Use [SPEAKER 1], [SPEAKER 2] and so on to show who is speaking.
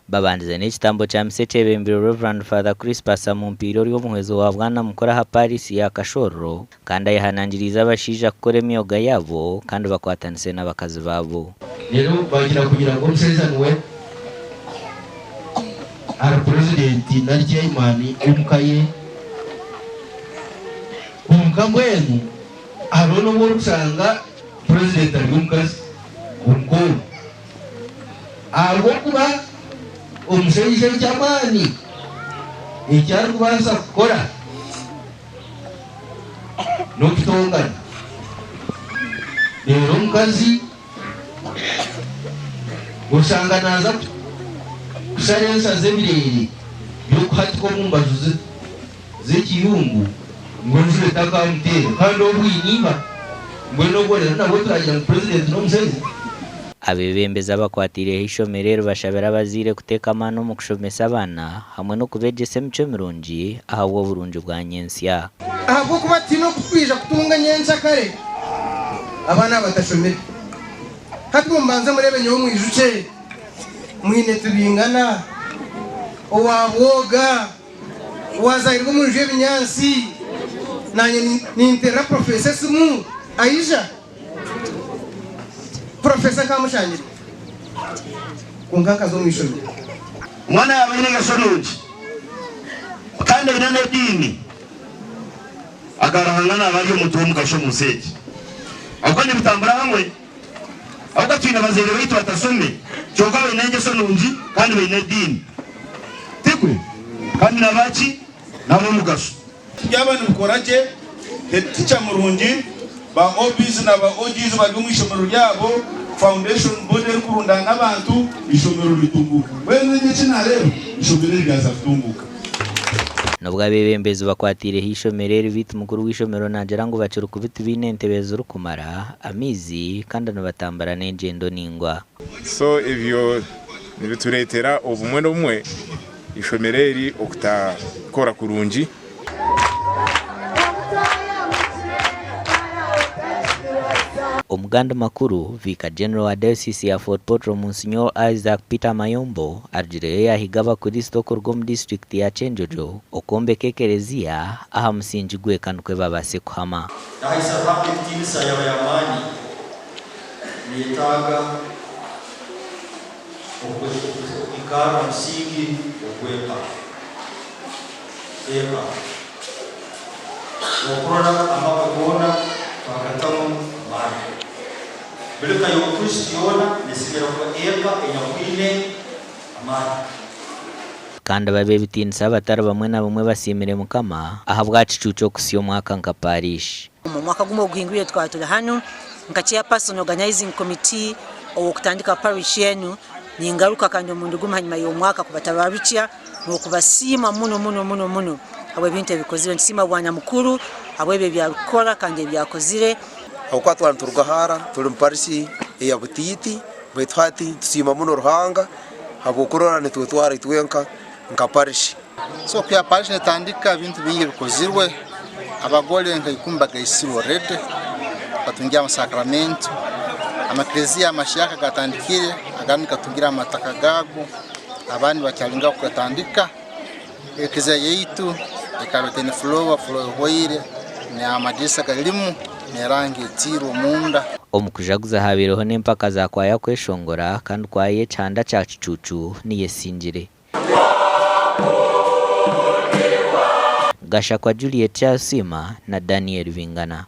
[SPEAKER 1] Babandize n'ekitambo kya misa ekyebembirwe Rev. Father Crispus Amumpiire ori omuhwezi wa Bwana Mukuru aha Paarisi ya Kashororo kandi ayehanangiriize abashaija kukora emyoga yaabo kandi bakwatanise n'abakazi baabo.
[SPEAKER 2] Reero bagira kugira ngu omushaija niwe ari purezidenti nari chairman w'omuka ye. Kwonka mbwenu hariho n'obu orikushanga purezidenti ari omukazi omuka omwo. Ahabw'okuba omushaija eky'amaani eki arikubaasa kukora n'okutongana, reero omukazi oshanga naaza kushara ensa z'ebireere by'okuhatika omu mbaju z'ekiyungu ngu enjura etakamuteera kandi obwo aine iba. Mbwenu obwo reero nabwo turagira ngu purezidenti n'omushaija?
[SPEAKER 1] Abeebembezi abakwataireho eishomero eri bashabire abazaire kuteeka amaani omu kushomesa abaana hamwe n'okubeegyesa emicwe mirungi ahabw'oburungi bwa nyentsya.
[SPEAKER 3] Ahabw'okuba tihaine oku twija kutunga nyenkyakare abaana aba batashomire. Hati mubanze mureebe nyowe mwijukye mwine Tibingana owa Bwoga owaazairwe omu nju y'ebinyaatsi naanye ninteerera Professor esimu aija. Professor nkaamushangire kwonka nkaza omu ishomero.
[SPEAKER 4] Omwana yaaba aine engeso nungi kandi aine n'ediini, aga Ruhanga naaba ari omuntu w'omugasho omu nsi egi. Ahabw'okuba nibitambura hamwe. Ahabw'okuba twine abazaire baitu batashome, kyonka baine engeso nungi kandi baine ediini. Tikwe? Kandi n'abaki? N'ab'omugasho.
[SPEAKER 5] Byaba nibikora gye, head teacher murungi, ba OBs na ba OGs bari omu ishomero ryabo, foundation body erikurundaana abantu, eishomero ritunguuka. Mbwenu enye eki nareeba, eishomero eri ryaza kutunguuka.
[SPEAKER 1] N'obu abeebembezi bakwataireho eishomero eri beitu mukuru w'eishomero naagira ngu bakiri kubi tibaine ntebe zirikumara, amaizi kandi nibatambura n'engyendo naingwa.
[SPEAKER 6] So ebyo nibitureetera obumwe n'obumwe eishomero eri okutakora kurungi.
[SPEAKER 1] Omugandi makuru, Vicar General wa Diocese ya Fort Portal Monsignor Isaac Peter Mayombo arugireyo yahiga abakristo kuruga omu disiturikiti ya Kyenjojo okwombeka ekereziya aha musingi gw'eka nikwo babaase kuhama.
[SPEAKER 7] Yahaisa Ruhanga ekitiinisa yaba y'amaani neyetaaga Okwikarra ha musingi ogw'eka. Eka. Okurora amaka goona twagatamu amaani. Buli ka y'Omukristo yoona nesemerra kuba eka enyakwine amaani.
[SPEAKER 1] Kandi ab'ebitiinisa abatari bamwe na bamwe basiimire Mukama ahabwa kicuucu okuhitsya omwaka nka Parish.
[SPEAKER 8] Omu mwaka gumwe oguhingwire tukaba turi hanu nka chairperson organizing committee ow'okutandika parish enu, ningaruka kandi omurundi gumwe hanyuma y'omwaka kubatabarukya n'okubasiima muno muno muno muno habw'ebintu ebikozirwe. Nitusiima Bwana Mukuru habw'ebi ebi arikukora kandi ebi akozire.
[SPEAKER 9] Ahabw'okuba twaba nituruga hara turi omu parish eya Butiiti baitu hati nitusiima muno Ruhanga habw'okurora nitwetwara itwenka nka parish.
[SPEAKER 10] So kwiha parish netandika ebintu bingi bikozirwe, abagore nka ikumi bagaisirwe already batungire amasakramento, amakereziya amashyaka gatandikire agandi gatungire amataka gago abandi bakyalingaho kugatandika, ekereziya yaitu ekaba etaine floor, floor ehwaire n'amadirisa garimu n'erangi etiirwe omunda.
[SPEAKER 1] Omu kujaguza habaireho n'empaka za kwaya kweshongora kandi kwaya ey'ekihanda kya Kicuucu niyo esingire. Gashakwa Juliet Kyasiima na Daniel Bingana.